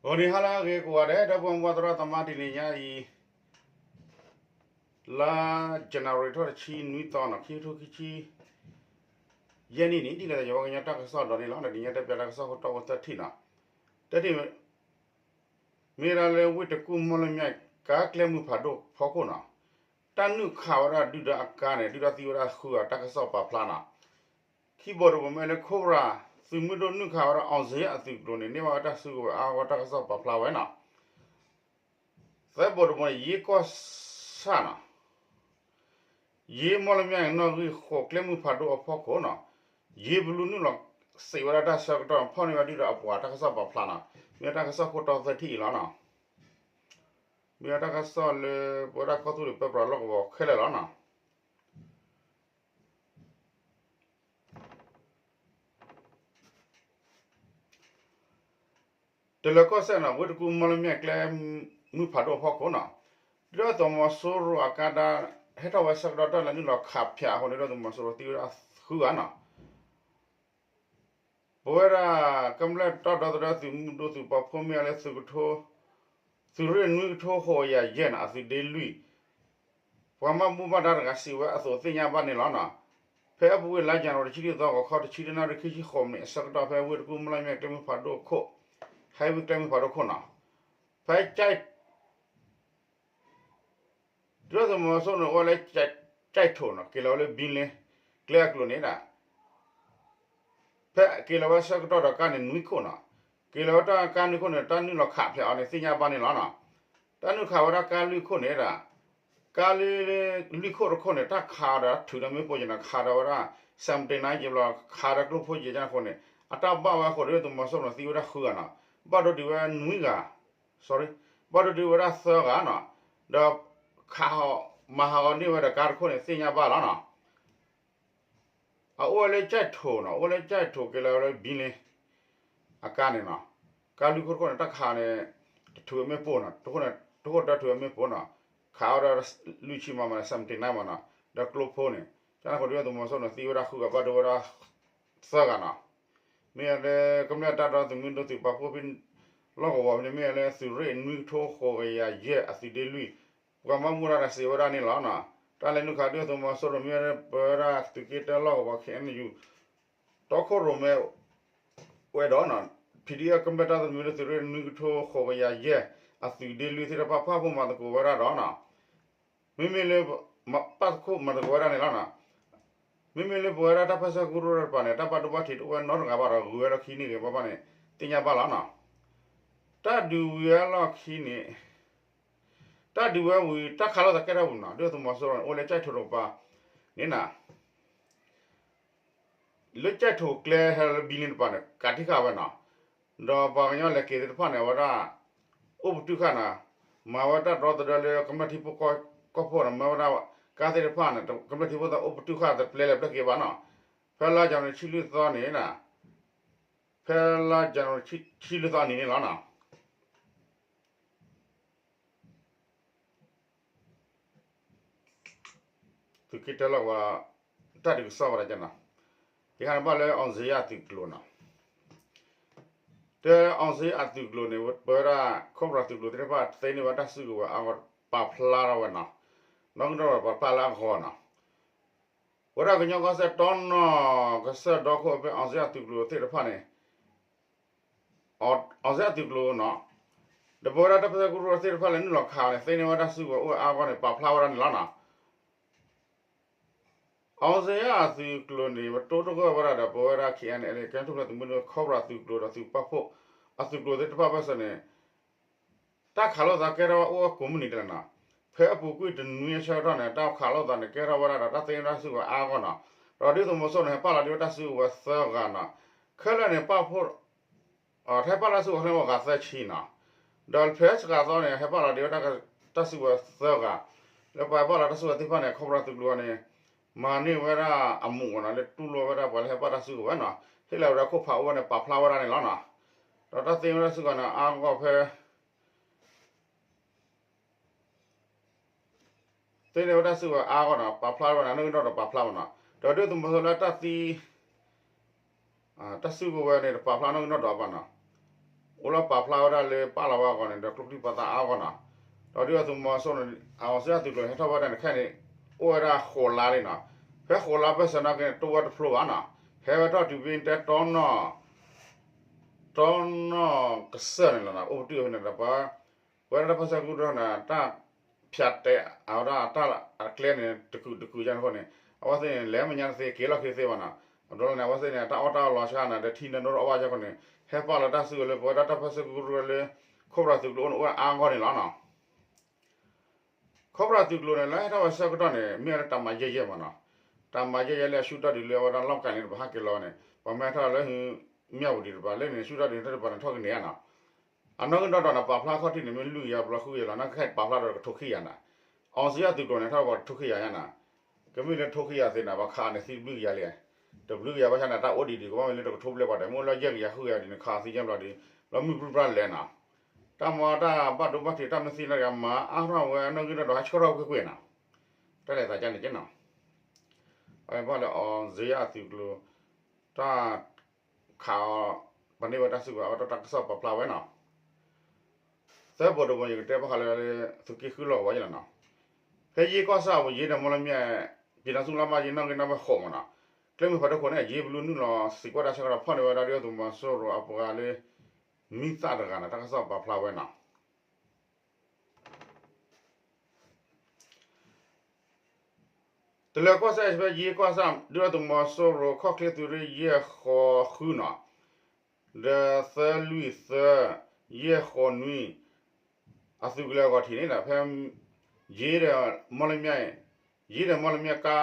ဂီၤနံၤဟါလၢအဂ့ၤကိးဂၤဒဲး ဒီပုၢ်ဝဲၢ်မုၢ်သရၣ်သမါ တနံၤညါအံၤ လါ January ထီၣ်တဆံနွံသီနီၤ ခံကထိခံဆံ ယဲၢ်နံၣ်န့ၣ် ဒ်လဲၣ်တၢ်ယဝဲကညီတၢ်ကစီၣ်ဒီးန့ၣ်လီၤ. တနံၤညါတဲပၠးတၢ်ကစီၣ်ခိၣ်တီအိၣ်သၢထံၣ်နီၤ. တထံၣ် မ့ၢ်ဒၣ်လၢဝ့ၢ်တကူၣ်မီၢ်လမၠဲၣ် ကါကျဲမုၢ်ဖးဒိၣ်ဖီခိၣ်နီၤ တၢ်နုာ်ခးဝဲဒၣ်ဒုၣ်ဒါအကါန့ၣ် ဒုၣ်ဒါသံဝဲဒၣ်ဃုဂၤ တၢ်ကစီၣ်ပာ်ဖျါနီၤ. ခံဘိးတဘိးမ့ၢ်လၢ Cobra သုးမုၢ်ဒိၣ်နုာ်ခးဝဲဒၣ် အောင်ဇေယျ အသုးကျိၤန့ၣ် န့ၢ်ဘၣ်ဝဲတၢ်စုကဝဲၤအါဂီၢ် တၢ်ကစီၣ်ပာ်ဖျါဝဲနီၤ. သၢဘိးတဘိးန့ၣ် ယ့ကီၢ်ဆၣ်နီၤ ယ့မီၢ်လမၠဲၣ်နီၣ်ဂံၢ်ဃိး ကျဲမုၢ်ဖးဒိၣ်အဖီခိၣ်နီၤ ယ့ဘလူနုာ်လီၤစံးဝဲဒၣ်တၢ်ဆၢကတီၢ် ဖီၣ်န့ၢ်ဝဲဒုၣ်ဒါအပှၤ တၢ်ကစီၣ်ပာ်ဖျါနီၤ. မ့ၢ်တၢ်ကစီၣ်ခိၣ်တီသၢထံၣ်အံၤလီၤနီၤ. မ့ၢ်တၢ်ကစီၣ်လၢ ပဝဲဒၣ်ကီၢ်သူလ့ၤပၢပြးလီၢ်ကဝီၤခဲလၢာ်လီၤနီၤ. တလၢၤကီၢ်စဲၣ်နီၤ ဝ့ၢ်တကူၣ်မီၢ်လမၠဲၣ်ကျဲမုၢ်ဖးဒိၣ်အဖီခိၣ်နီၤ ဒုၣ်ဒါသုးမီၤစိရိၤအကါဒါ ဟဲထီၣ်ဝဲဆၢကတီၢ် တၢ်လဲၤနုာ်လီၤခးဖၠးအဃိန့ၣ် ဒုၣ်ဒါသုးမီၤစိရိၤသံဝဲဒၣ်ဃုဂၤနီၤ. ပဝဲဒၣ်ကမျၢၢ်တၢ်ဒီသဒၢသုးမုၢ်ဒိၣ်သုးပာ်ဖှိၣ်မ့ၢ်ဝဲလၢသုးကထိ သုးရ့ၣ်နွံကထိဃိးကယၤယဲၢ်နီၤ အသုးဒ့လွံၢ် ပှၤဘၣ်မူဘၣ်ဒါတဂၤစံးဝဲအသိးသ့ၣ်ညါဘၣ်န့ၣ်လီၤနီၤ. ဖဲအပူၤကွံာ်လါယနူၤအါရံၤ တဆံလွံၢ်သီ ဂီၤခီတဆံတၢနၣ်ရံၣ် ခံဆံဃိးမံးနံးအဆၢကတီၢ် ဖဲဝ့ၢ်တကူၣ်မီၢ်လမၠဲၣ်ကျဲမုၢ်ဖးဒိၣ်ခိၣ် highway ကျဲမုၢ်ဖးဒိၣ်ခိၣ်နီၤ ဖဲ ဒုၣ်ဒါသုးမီၤစိရိၤန့ၣ် အိၣ်ဝဲလၢ ကၠဲးထိးနီၤ က့ၤလီၤဝဲလၢဘံလ့ ကျဲအကျိၤန့ၣ်ဒၣ် ဖဲက့ၤလီၤဝဲဆၢကတီၢ်ဒီးကါန့ၣ်နွံခိၣ်နီၤ. က့ၤလီၤဝဲတၢ်ကါနွံခိၣ်န့ၣ် တၢ်နုာ်လီၤခးဖျးအီၤန့ၣ် သ့ၣ်ညါဘၣ်န့ၣ်လီၤနီၤ. တၢ်နုာ်ခးဝဲဒၣ်ကါလွံၢ်ခိၣ်န့ၣ်ဒၣ် ကါလွံၢ်ခိၣ်တခိၣ်န့ၣ် တၢ်ခးဒီးထုးဒီးမ့ၣ်ပိၢ်က့ၤနီၤ ခးဒီးဝဲဒၣ် seventy nine က့ၤဘျီ ခးဒီးကျိဖိက့ၤကန့ၣ်အဃိန့ၣ် အတၢ်ဘၣ်ဝဲအဃိဒီး သုးမီၤစိရိၤန့ၣ် သံဝဲဒၣ်ဃုဂၤနီၤ. ဘၣ်ဒိဒုးဝဲနွံဂၤ sorry ဘၣ်ဒိဒုးဝဲဒၣ်သၢဂၤနီၤ. ဒီးခးဟီၣ်မၤဟးဂီၤန့ၢ်ဝဲဒီးကါတခိၣ်န့ၣ် သ့ၣ်ညါဘၣ်လီၤနီၤ. အအိၣ်ဝဲလၢကၠဲးထိးနီၤ အိၣ်ဝဲလၢကၠဲးထိးက့ၤလီၤဝဲလၢဘံလ့ အကါန့ၣ်နီၤ. ကါလွံၢ်ခိၣ်တခိၣ်န့ၣ် တၢ်ခးန့ၣ် တထုးဝဲမ့ၣ်ပိၢ်နီၤ တခိၣ်န့ၣ် တခိၣ်တၢ်ထုးဝဲမ့ၣ်ပိၢ်နီၤ. ခးဝဲဒၣ်လွံၢ်ဆံမးမးန့ၣ် seventy nine မးနီၤ ဒီးကျိဖိန့ၣ် ကန့ၣ်အဃိဒီး သုးမီၤစိရိၤန့ၣ် သံဝဲဒၣ်ဃုဂၤ ဘၣ်ဒိဝဲဒၣ်သၢဂၤနီၤ. မ့ၢ်လၢကမျၢၢ်တၢ်ဒီသဒၢသုးမုၢ်ဒိၣ်သုးပာ်ဖှိၣ်ဖဲ လီၢ်ကဝီၤဖဲန့ၣ် မ့ၢ်လၢသုးရ့ၣ်နွံကထိဃိးကယၤယဲၢ်အသုးဒ့လွံၢ် ပှၤဘၣ်မူဘၣ်ဒါစံးဝဲဒၣ်န့ၣ်လီၤနီၤ. တၢ်လဲၤနုာ်ခးဒုၣ်ဒါသုးမီၤစိရိၤ မ့ၢ်ဝဲဒၣ်ပဝဲဒၣ်သုးက့တၢလီၢ်ကဝီၤ ခ့ၣ်အဲၣ်ယူၣ် တီခိၣ်ရိၣ်မဲဝဲဒီးနီၤ PDF ကမျၢၢ်တၢ်ဒီသဒၢသုးရ့ၣ်နွံကထိဃိးကယၤယဲၢ် အသုးဒ့လွံၢ်သ့ၣ်တဖၣ် ပာ်ဖှိၣ်မၤသကိးဝဲဒၣ်ဒီးနီၤ. မ့မ့ၢ်လၢ ပာ်ဖှိၣ်မၤသကိးဝဲဒၣ်န့ၣ်လီၤနီၤ. မ့မ့ၢ်လၢပဝဲဒၣ်တၢ်ပၢဆှၢကရူၢ်တဖၣ်န့ၣ် တၢ်ဘၣ်ဒိဘၣ်ထံးတအိၣ်ဝဲနီတဂၤဘၣ်ဒီး ဂုၤဝဲလၢခံန့ၣ်ဂ့ၤဘၣ်ဘၣ်န့ၣ် သ့ၣ်ညါဘၣ်လီၤနီၤ. တၢ်ဒုးဝံၤအလီၢ်ခံန့ၣ် တၢ်ဒုးဝဲဝံၤ တၢ်ခးလိာ်သးကဲထီၣ်ဝံၤနီၤ ဒုၣ်ဒါသုးမီၤစိရိၤန့ၣ် အိၣ်လၢကၠဲးထိးတကပၤန့ၣ်နီၤ လၢကၠဲးထိးကျဲဟဲလၢဘံလ့တကပၤန့ၣ် ကးတံာ်ဃာ်ဝဲနီၤ. ဒီးပှၤကညီလဲၤက့ၤသ့ၣ်တဖၣ်န့ၣ် အဝဲဒၣ် အိၣ်ပတုာ်ဃာ်နီၤ မၤဝဲတၢ်ဒီသဒၢလၢကမျၢၢ်ထံဖိကီၢ်ဖိနီၤ မၤဝဲဒၣ်ကါသ့ၣ်တဖၣ်န့ၣ် ကမျၢၢ်ထံဖိသၣ်အိၣ်ပတုာ်ဃာ်တပျဲလဲၤပျဲက့ၤဘၣ်နီၤ. ဖဲလါယနူၤအါရံၤ တဆံလွံၢ်သီန့ၣ် ဖဲလါယနူၤအါရံၤ တဆံလွံၢ်သီနံၤန့ၣ်လီၤနီၤ သုးက့တၢလီၢ်ကဝီၤ တၢ်ဒုးကစီၣ်ဝဲဒၣ်နီၤ ယဟဲန့ၣ်ဘၣ်လၢ အောင်ဇေယျ အသုးကျိၤနီၤ တဲ အောင်ဇေယျ အသုးကျိၤန့ၣ် ပဝဲဒၣ် Cobra သုးကျိၤသ့ၣ်တဖၣ် သ့န့ၢ်ဝဲတၢ်စုကဝဲၤအါဂီၢ် ပာ်ဖျါထီၣ်ဝဲနီၤ နီၣ်ဂံၢ်နီၣ်ဒွးပာ်ဖျါလၢအဂီၢ်နီၤ ဝဲဒၣ်ကညီကီၢ်စဲၣ်တီနီၢ်ကစၢၢ်ဒီခိၣ်ဖဲ အောင်ဇေယျ သုးကျိၤသ့ၣ်တဖၣ်န့ၣ် အောင်ဇေယျ အသုးကျိၤနီၤ ဒီးပဝဲဒၣ်တၢ်ပၢဆှၢကရူၢ်သ့ၣ်တဖၣ်လဲၤနုာ်လီၤခးန့ၣ် သ့န့ၢ်ဝဲတၢ်စုကဝဲၤအိၣ်အါဂီၢ်န့ၣ် ပာ်ဖျါဝဲဒၣ်န့ၣ်လီၤနီၤ အောင်ဇေယျ အသုးကျိၤန့ၣ် ပတိၢ်တဂၢၢ်ဝဲဒၣ်ဒီး ပဝဲဒၣ် KNLA ကညီထူၣ်ဖျဲးသုးမုၢ်ဒိၣ် Cobra သုးကျိၤဒီးသုးပာ်ဖှိၣ် အသုးကျိၤသ့ၣ်တဖၣ်ဘၣ်ဆၣ်န့ၣ် တၢ်ခးလိာ်သးကဲထီၣ်ဝဲအိၣ်ဝဲကိးမုၢ်နံၤဒဲးလီၤနီၤ. ဖဲအပူၤကွံာ်တနွံအဆၢကတီၢ်န့ၣ် တၢ်ခးလိာ်သးန့ၣ် ကဲထီၣ်ဝဲဒၣ်ဒီး တၢ်သ့န့ၢ်တၢ်စုကဝဲၤအါဂီၢ်နီၤ. ဒီးဒုၣ်ဒါသုးမီၤစိရိၤန့ၣ် ဟဲပာ်လီၤဒံးဝဲတၢ်စုကဝဲၤသၢဂၤနီၤ. ခဲလၢာ်န့ၣ် ပာ်ဖှိၣ် ဟဲပာ်လီၤတၢ်စုကဝဲၤလၢဂၤသၢဆံနီၤ. ဒီးဖဲစှၤသီန့ၣ် ဟဲပာ်လီၤဒံးဝဲတၢ်စုကဝဲၤသၢဂၤ, လၢပှၤဟဲပာ်လီၤတၢ်စုကဝဲၤသ့ၣ်တဖၣ်န့ၣ် Cobra သုးကျိၤန့ၣ် မၤန့ၢ်ဝဲဒၣ်အမူးနီၤ လၢတူၢ်လိာ်ဝဲဒၣ်ပှၤလၢဟဲပာ်တၢ်စုကဝဲၤနီၤ, ဟ့ၣ်လီၤဝဲဒၣ်ခိၣ်ဖးအိၣ်ဝဲန့ၣ် ပာ်ဖျါဝဲဒၣ်န့ၣ်လီၤနီၤ. ဒီးတၢ်သ့န့ၢ်ဝဲတၢ်စုကဝဲၤန့ၣ် အါဂီၢ်ဖဲ သ့န့ၢ်ဝဲတၢ်စုကဝဲၤအါဂီၢ်နီၤ ပာ်ဖျါဝဲန့ၣ် နီၣ်ဂံၢ်နီၣ်ဒွးပာ်ဖျါဘၣ်နီၤ. ဒီးဒုၣ်ဒါသုးမီၤစိရိၤလၢတၢ်သံ တၢ်စုကဝဲၤန့ၣ် တပာ်ဖျါနီၣ်ဂံၢ်နီၣ်ဒွးဘၣ်နီၤ. အိၣ်လၢပာ်ဖျါဝဲဒၣ်လၢပာ်လီၤဝဲအဂီၢ်န့ၣ် ဒီးကျိချံပာ်သးအါအဂီၢ်နီၤ, ဒီးဒုၣ်ဒါသုးမီၤစိရိၤန့ၣ် အဝဲစ့ၢ်သုးကျိၤန့ၣ် ဟဲထီၣ်ဝဲဒၣ်န့ၣ်ခဲအံၤန့ၣ် အိၣ်ဝဲဒၣ်ဃိးလါလံနီၤ, ဖဲဃိးလါဘၢၣ်စၢၤနီၣ်က့န့ၣ် တအိၣ်ဝဲတဖျိဘၣ်နီၤ, ဟဲဝဲထီၣ်တုၤဖဲတဲတီနီၣ် တီနီၣ်ကစၢၢ်န့ၣ်လီၤနီၤ, အိၣ်ပတုာ်ဖဲန့ၣ်ဒီးပှၤ ပဝဲဒၣ်တၢ်ပၢဆှၢကရူၢ်န့ၣ် တၢ်ဖၠးတဲာ်အဝဲဒၣ်တၢ်အကျဲန့ၣ် တကုာ်တကုာ်ယါန့ၣ်အဃိန့ၣ် အဝဲသ့ၣ်န့ၣ် လဲၤမဲာ်ညါတသ့ က့ၤလီၢ်ခံတသ့ဘၣ်နီၤ, အဒိလီၤန့ၣ် အဝဲသ့ၣ်န့ၣ် တၢ်အီၣ်တၢ်အီလီၤဆှါန့ၣ် ဒီးထံန့ၣ်ဒိၣ်ထီၣ်အီၣ်ဘၣ်ယါအဃိန့ၣ် ဟဲပာ်လီၤတၢ်စုကဝဲၤလၢပဝဲဒၣ်တၢ်ပၢဆှၢကရူၢ်လၢ ခိၣ်ပြၣ်သုးကျိၤအိၣ်န့ၣ် အိၣ်ဝဲအါအဂီၢ်န့ၣ်လီၤနီၤ. ခိၣ်ပြၣ်သုးကျိၤန့ၣ် လၢဟဲထီၣ်ဝဲဆၢကတီၢ်န့ၣ် မ့ၢ်ဝဲလၢတၢ်မၤယဲၢ်ယဲၢ်မးနီၤ, တၢ်မၤယဲၢ်ယဲၢ်လၢအဆူၣ်ထီၣ်ဒံးလၢအဝဲဒၣ်လီၢ်ကၤန့ၣ် ပဟးက့ၤလီၤန့ၣ် ပှၤမ့ၢ်ဟဲထီၣ်လၢ မၠၣ်ဝတံၤတပၤ လၢန့ၣ် ဆူၣ်ထီၣ်ဒံးတပၤန့ၣ် ထီၣ်ကန့ၢ်ဧါနီၤ, အနီၣ်ဂံၢ်နီၣ်ဒွးန့ၣ် ပာ်ဖျါခီၣ်ထံးန့ၣ် မ့ၢ်လွံၢ်ကယၤဘျီဃုကယၤလီၤ, နီၢ်ကခဲအံၤပာ်ဖျါဒီးတကထိခံကယၤနီၤ, အီစံယၣ်သုးကျိၤန့ၣ် ထီၣ်ပှၤတကထိခံကယၤညါနီၤ, ကမ့ၢ်လၢတကထိခံကယၤသ့န့ၣ် ပှၤခးန့ၣ်သံတဘျုးကယၤလံ, တဘျုးကယၤဘၣ်ဆၣ်န့ၣ် တၢ်အိၣ်ဒံးဒံး ကဘၣ်မ့ၢ်လၢတကထိဘျဲၣ်ပှၤဒီး မ့ၢ်အိၣ်လၢယဲၢ်ကယၤဃုကယၤဒံးန့ၣ် ခးသံညါဘျီဒီး လီၤမုၢ်ပြံပြါလဲၣ်နီၤ, တၢ်မၤတၢ်ဘၣ်ဒိဘၣ်ထံးတၢ်မ့ၢ်သံလၢကမၤအါထီၣ်ဝဲအနီၣ်ဂံၢ်နီၣ်ဒွး ဟဲဆှၢထီၣ်ကွ့ၢ်ကွ့ၢ်နီၤ, တၢ်လဲၤသးကါန့ၣ်က့နီၤ, အဘၣ်လၢအီစံယၣ်သုးကျိၤ တၢ် ခးအီၤ ပှၤန့ၢ်ဝဲတၢ်စုကဝဲၤ အဝဲတၢ်ကစီၣ်ပာ်ဖျါဝဲနီၤ, သၢဘိးတဘိး ယကတဲဘၣ်ဃးလၢ သုးက့ဃုလီၢ်ကဝီၤယဲၢ်လီၤနီၤ, ဖဲယ့ကီၢ်ဆၣ်အပူၤ ယ့ဒီးမီလမၠဲၣ် ပံၤနီၤသူလါမး ယနီၣ်ဂံၢ်နီၣ်ဘၣ်ဃိးမးနီၤ, ကျဲမုၢ်ဖးဒိၣ်ခိၣ်န့ၣ် ယ့ဘလူနုာ်လီၤစံးကွၢ်တၢ်ဆၢကတီၢ် ဖီၣ်န့ၢ်ဝဲဒၣ်ဒုၣ်ဒါသုးမီၤစိရိၤအပှၤလၢ မံသၣ်တဂၤနီၤ တၢ်ကစီၣ်ပာ်ဖျါဝဲနီၤ တလၢၤကီၢ်စဲၣ် ဖဲယ့ကီၢ်ဆၣ် ဒုၣ်ဒါသုးမီၤစိရိၤ ခီၣ်ချ့သုးရ့ၣ် ယဲၢ်ဃီးဃုနီၤ, ဒီးသၢလွံၢ်သၢ ယဲၢ်ဃီးနွံ အသုးကလၢၤအဂီၤထံးန့ၣ်ဒီး ဖဲ ယ့ဒီးမီလမၠဲၣ် ယ့ဒီးမီလမၠဲၣ်ကါ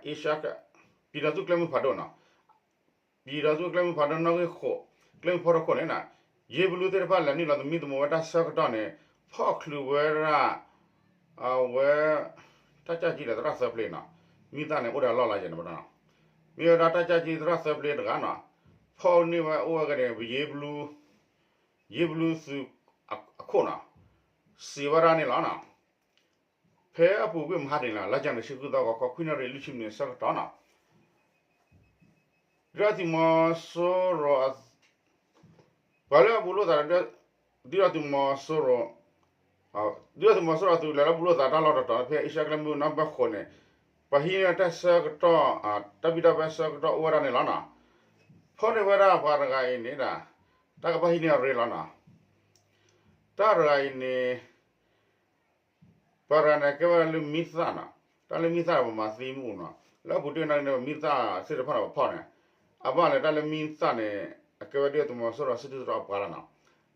အ့ရှါ ပံၤဒီးသူၣ်ကျဲမုၢ်ဖးဒိၣ်နီၤ ပံၤဒီးသူၣ်ကျဲမုၢ်ဖးဒိၣ်နီၣ်ဂံၢ်ဃိး ကျဲမုၢ်ဖးဒိၣ်ခိၣ်န့ၣ်နီၤ, ယ့ဘလူသ့ၣ်တဖၣ်လဲၤနုာ်လီၤသမံသမိးဝဲတၢ်ဆၢကတီၢ်န့ၣ် ဖီၣ်ချုးဝဲဒၣ် အဝဲ တၢ်ကၢ်ကံဒီးသရၣ်သၢပျ့ၤနီၤ, မံသၣ်န့ၣ်အိၣ်ဒီးအလီၢ်လၢယဲၢ်န့ၣ်ဘၣ်နီၤ, မ့ၢ်ဝဲဒၣ်တၢ်ကၢ်ကံသရၣ်သၢပျ့ၤတဂၤနီၤ, ဖီၣ်န့ၢ်ဝဲအိၣ်ဝဲကန့ၣ် ပယ့ဘလူ ယ့ဘလူသုးအခိၣ်နီၤ, စံးဝဲဒၣ်န့ၣ်လီၤနီၤ ဖဲအပူၤကွံာ်မဟါတနံၤလီၤ လါယနူၤအ့ၣ် ဆံဃုသီ ဂီၤခီ ခွံနၣ်ရံၣ် လွံၢ်ဆံမံးနံးဆၢကတီၢ်နီၤ, ဒုၣ်ဒါသုးမီၤစိရိၤ ပှၤလၢအဘူးလိာ်သးဒီး ဒုၣ်ဒါသုးမီၤစိရိၤ ဒုၣ်ဒါသုးမီၤစိရိၤအသုးလဲၤလၢဘူးလိာ်သးတၢ်လီၢ်တတီၤ ဖဲအ့ရှါကျဲမုၢ်နီၢ်ဘၢၣ်ဃိးန့ၣ် ပှၤဟံးန့ၢ်တၢ်ဆၢကတီၢ် တၢ်ဘံၣ်တၢ်ဘၢဆၢကတီၢ်အိၣ်ဝဲဒၣ်န့ၣ်လီၤနီၤ, ဖီၣ်န့ၢ်ဝဲဒၣ်ပှၤတဂၤအံၤန့ၣ်ဒီး တၢ်ကဘၣ်ဟံးန့ၢ်အရ့လီၤနီၤ, တၢ်တဂၤအံၤန့ၣ် ပှၤတဂၤန့ၣ် အကဲဝဲလၢမံသၣ်နီၤ, တၢ်လၢမံသၣ်ပမၤသံမ့ၣ်အူနီၤ, လၢအပူၤတ့ၢ်နီၣ်န့ၣ် မံသၣ်သ့ၣ်တဖၣ်န့ၣ်ပဖီၣ်န့ၣ်, အဘၣ်လဲၣ်တၢ်လၢမံသၣ်န့ၣ် အကဲဝဲဒုၣ်ဒါသုးမီၤစိရိၤစုဒုၣ်စုတီၤအပှၤလီၤနီၤ,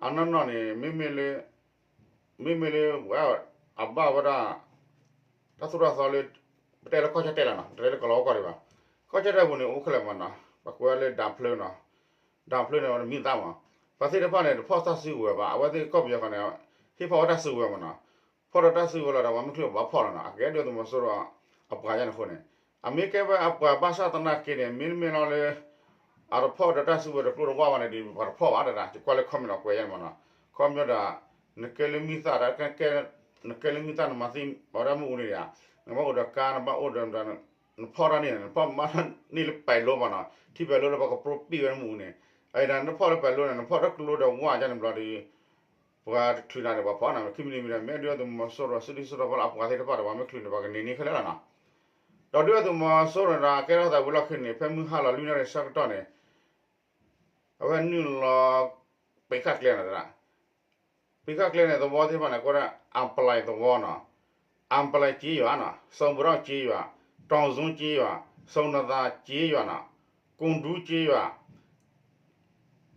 အနီၢ်နီၢ်န့ၣ် မ့မ့ၢ်လၢ မ့မ့ၢ်လၢ အဘၣ်ဝဲဒၣ် တၢ်သိၣ်တၢ်သီလၢ ပတဲလၢကီၢ်ကၠီၣ်တဲၣ်လီၤနီၤ, တတဲလၢကလီၤဝဲကီၢ်ဒံးဘၣ်, ကီၢ်ကၠီၣ်တဲၣ်ပူၤန့ၣ် အိၣ်ခဲလၢာ်မးနီၤ, ပှၤကွဲးဝဲလၢဒၢဖျၢနီၤ, ဒၢဖျၢန့ၣ် မံသၣ်မး, ပှၤသ့ၣ်တဖၣ်န့ၣ် တဖီၣ်တၢ်စုကဝဲၤဘၣ်, အဝဲသ့ၣ်ကီၢ်ပယီၤဃီန့ၣ် ဟ့ၣ်ဖီၣ်ဝဲတၢ်စုကဝဲၤမးနီၤ, ဖီၣ်ဒီးတၢ်စုကဝဲၤလီၤဒီး ပှၤမ့ၢ်ချုးဘၣ်ဖီၣ်လီၤနီၤ, အကဲဒုၣ်ဒါသုးမီၤစိရိၤ အပှၤယါန့ၣ်အဃိန့ၣ်, အမ့ၢ်ကဲဝဲအပှၤဘၣ်ဆၣ်သနာ်က့န့ၣ် မ့တမ့ၢ်လီၤလၢ အတဖီၣ်ဒီးတၢ်စုကဝဲၤတကျိၤတဝၢ်ဘၣ်န့ၣ်ဒီး ပှၤတဖီၣ်ဘၣ်တဒၣ်, ယကွၢ်လၢ comment အီၤကွဲးယါန့ၣ်မးနီၤ, comment ဒီး နကဲလၢမံသၣ်ဒီး နကဲလၢမံသၣ်နမၤသံအီၤဒၣ်မ့ၣ်အူန့ၣ်ဒီး နဘၣ်အိၣ်ဒီးကါ နဘၣ်အိၣ်ဒီး နဖီၣ်တၢ်န့ၣ် နဖီၣ်မးန့ၢ်လၢပဲၤလိမးနီၤ, ထံပဲၤလိလၢပှၤကပြိပံၣ်ဝဲမ့ၣ်အူန့ၣ်, အအံၤဒီးနဖီၣ်လၢပဲၤလိန့ၣ် နဖီၣ်တၢ်ကျိဒီးဝၢ်ယါန့ၣ်ဘျီဒီး ပှၤတချုးနၤဒီးပှၤဖီၣ်နီၤ, ခံမံၤတမံၤဒီး မ့ၢ်ဒုၣ်ဒါသုးမီၤစိရိၤစုဒုၣ်စုတီၤဖီလာ်အပှၤသ့ၣ်တဖၣ်ဒီး ပှၤမ့ၢ်ချုးန့ၣ် ပှၤကန့ၢ်န့ၢ်ခဲလၢာ်လီၤနီၤ, ဒီးဒုၣ်ဒါသုးမီၤစိရိၤန့ၣ်ဒီး အကဲထီၣ်သးဝံၤလီၢ်ခံန့ၣ် ဖဲမုၢ်ဟါလီၤလွံၢ်နၣ်ရံၣ်ဆၢကတီၢ်န့ၣ် အဝဲနုာ်လီၤ ပ့ၤခၣ်ကျဲနီၤ, ပ့ၤခၣ်ကျဲန့ၣ် သဝီသ့ၣ်တဖၣ်န့ၣ် ကိးဒၣ် အပျဲၢ်သဝီနီၤ, အပျဲၢ်ကျေးရွာနီၤ, စုံပရီကျေးရွာ, တောင်စွန်းကျေးရွာ, စုံနသးကျေးရွာနီၤ, ကုန်းဒူကျေးရွာ,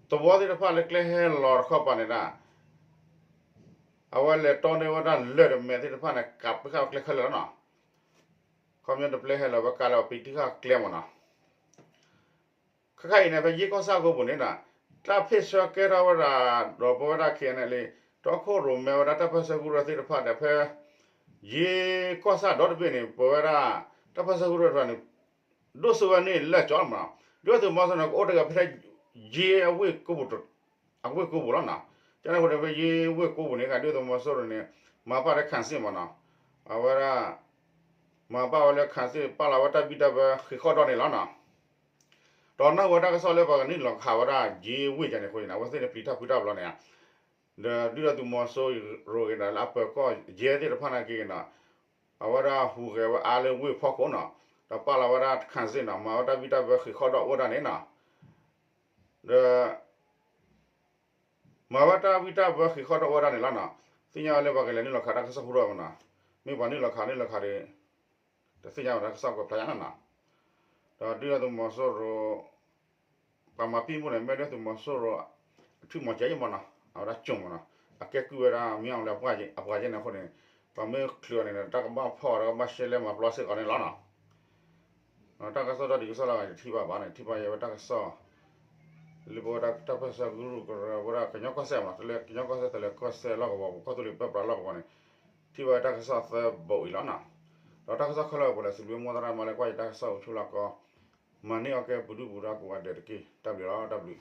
သဝီသ့ၣ်တဖၣ်လၢကျဲဟဲလီၤတခီပၤန့ၣ်ဒၣ် အဝဲလဲၤတီန့ၢ်ဝဲဒၣ်လၢၢ်ဒီးမဲသ့ၣ်တဖၣ်န့ၣ် ကးပ့ၤခၣ်ကျဲခဲလၢာ်လီၤနီၤ, ခီပညီတပျဲဟဲလီၤဝဲကးလၢအပ့ၤခၣ်ကျဲမးနီၤ ခဲခါအံၤန့ၣ် ဖဲယ့ကီၢ်ဆၣ်ကိးပူၤန့ၣ်ဒီး တၢ်ဖ့ၣ်ဆၢကဲထီၣ်ဝဲဒၣ် ဒီးပဝဲဒၣ် ခဲအံၤန့ၣ်လံ တီခိၣ်ရိၣ်မဲဝဲဒၣ်တၢ်ပၢၢ်ဆၢကရူၢ်သ့ၣ်တဖၣ်ဒီး ဖဲ ယ့ကီၢ်ဆၣ်ဒီတဘ့ၣ်န့ၣ် ပဝဲဒၣ် တၢ်ပၢၢ်ဆၢကရူၢ်တဖၣ်န့ၣ် ဒိၣ်စိဝဲန့ၣ်လၢာ်ကၠီလီၤမးနီၤ ဒုၣ်ဒါသုးမီၤစိရိၤန့ၣ် ကအိၣ်တဂၤဖဲ ယ့အဝ့ၢ်ကိးပူၤ အဝ့ၢ်ကိးပူၤလီၤနီၤ ကန့ၣ်အဃိန့ၣ် ဖဲယ့ဝ့ၢ်ကိးပူၤန့ၣ် ဒုၣ်ဒါသုးမီၤစိရိၤန့ၣ် မၤပာ်လၢ ခၣ်စ့ၣ် မးနီၤ အဝဲဒၣ် မၤပာ်ဝဲလၢ ခၣ်စ့ၣ် ပာ်လီၤဝဲတၢ်ဘံၣ်တၢ်ဘၢဃ့ၢ်ဃီၣ်ဒီးန့ၣ်လီၤနီၤ ဒီးနၢ်ဟူဝဲတၢ်ကစီၣ်လၢပှၤကနုာ်လီၤခးဝဲဒၣ် ယ့ဝ့ၢ်ကန့ၣ်အဃိန့ၣ် အဝဲသ့ၣ်န့ၣ်ပျံၤတၢ်ဖုးတၢ်ဘျီန့ၣ် ဒီးဒုၣ်ဒါသုးမီၤစိရိၤက့ၤဒီး လၢအပၢၤကီၢ်ယဲၢ်သ့ၣ်တဖၣ်န့ၣ်က့ၤက့ၤနီၤ အဝဲဒၣ်ဟူးဂဲၤဝဲအါလၢဝ့ၢ်ဖီခိၣ်နီၤ ဒီးပာ်လီၤဝဲဒၣ်တခါစ့ၢ်နီၤ မၤဝဲတၢ်ဝံတၢ်ဘၢဃံးဃီၣ်ဒီးအိၣ်ဝဲဒၣ်န့ၣ်နီၤ ဒီး မၤဝဲတၢ်ဝံတၢ်ဘၢဃံးဃီၣ်ဒီးအိၣ်ဝဲဒၣ်န့ၣ်လီၤနီၤ သ့ၣ်ညါဝဲလၢပှၤကလဲၤနုာ်လီၤခးတၢ်ကစီၣ်ဟူထီၣ်မနီၤ မ့ၢ်ပှၤနုာ်လီၤခးနုာ်လီၤခးဒီး တသ့ၣ်ညါဝဲတၢ်ကစီၣ်ကွဲးဖျါညါနီၤနီၤ ဒီးဒုၣ်ဒါသုးမီၤစိရိၤ ပှၤမၤပံာ်မူန့ၣ် မ့ၢ်ဒုၣ်ဒါသုးမီၤစိရိၤ အထံၣ်မီၤကဲယမနီၤ အဝဲဒၣ်ကၠိမနီၤ အကဲကုၢ်ဝဲဒၣ်မ့ၢ်အီၤလၢအပှၤကဲန့ၣ်အဃိန့ၣ် ပှၤမ့ၢ်ချုးအီၤန့ၣ် တၢ်ကဘၣ်ဖီၣ်တၢ်ကဘၣ်ရှဲလဲမၤပျီစ့ၢ်ကီးန့ၣ်လီၤနီၤ တၢ်ကစီၣ်ဒီးဒံးကစီၣ်လၢယထံၣ်ဘၣ်ဘၣ်န့ၣ် ထံၣ်ဘၣ်ယဲဝဲတၢ်ကစီၣ် လၢပဝဲဒၣ်တၢ်ပၢၢ်ဆၢကရူၢ်ကရၢဝဲဒၣ်ကညီကီၢ်စဲၣ်မနီၤ တလၢကညီကီၢ်စဲၣ်တလၢကီၢ်စဲၣ်လီၢ်ကဝီၤပူၤ ကီၢ်သူလ့ၤပၢပြးလီၢ်ကဝီၤန့ၣ် ထံၣ်ဘၣ်ဝဲတၢ်ကစီၣ်သၢဘိးအံၤလီၤနီၤ ဒီးတၢ်ကစီၣ်ခဲလၢာ်ပူၤလဲၣ် စံးဘျုးမိၢ်သရၣ်မါလၢကွၢ်ယတၢ်ကစီၣ်အိၣ်ဆူၣ်လီၢ်ကီ မၤန့ၢ်အီၣ်ကဲပဒုၣ်ပဒါကိးဂၤဒဲးတက့ၢ် တၢ်ဘျုးလီၤ တၢ်ဘျုး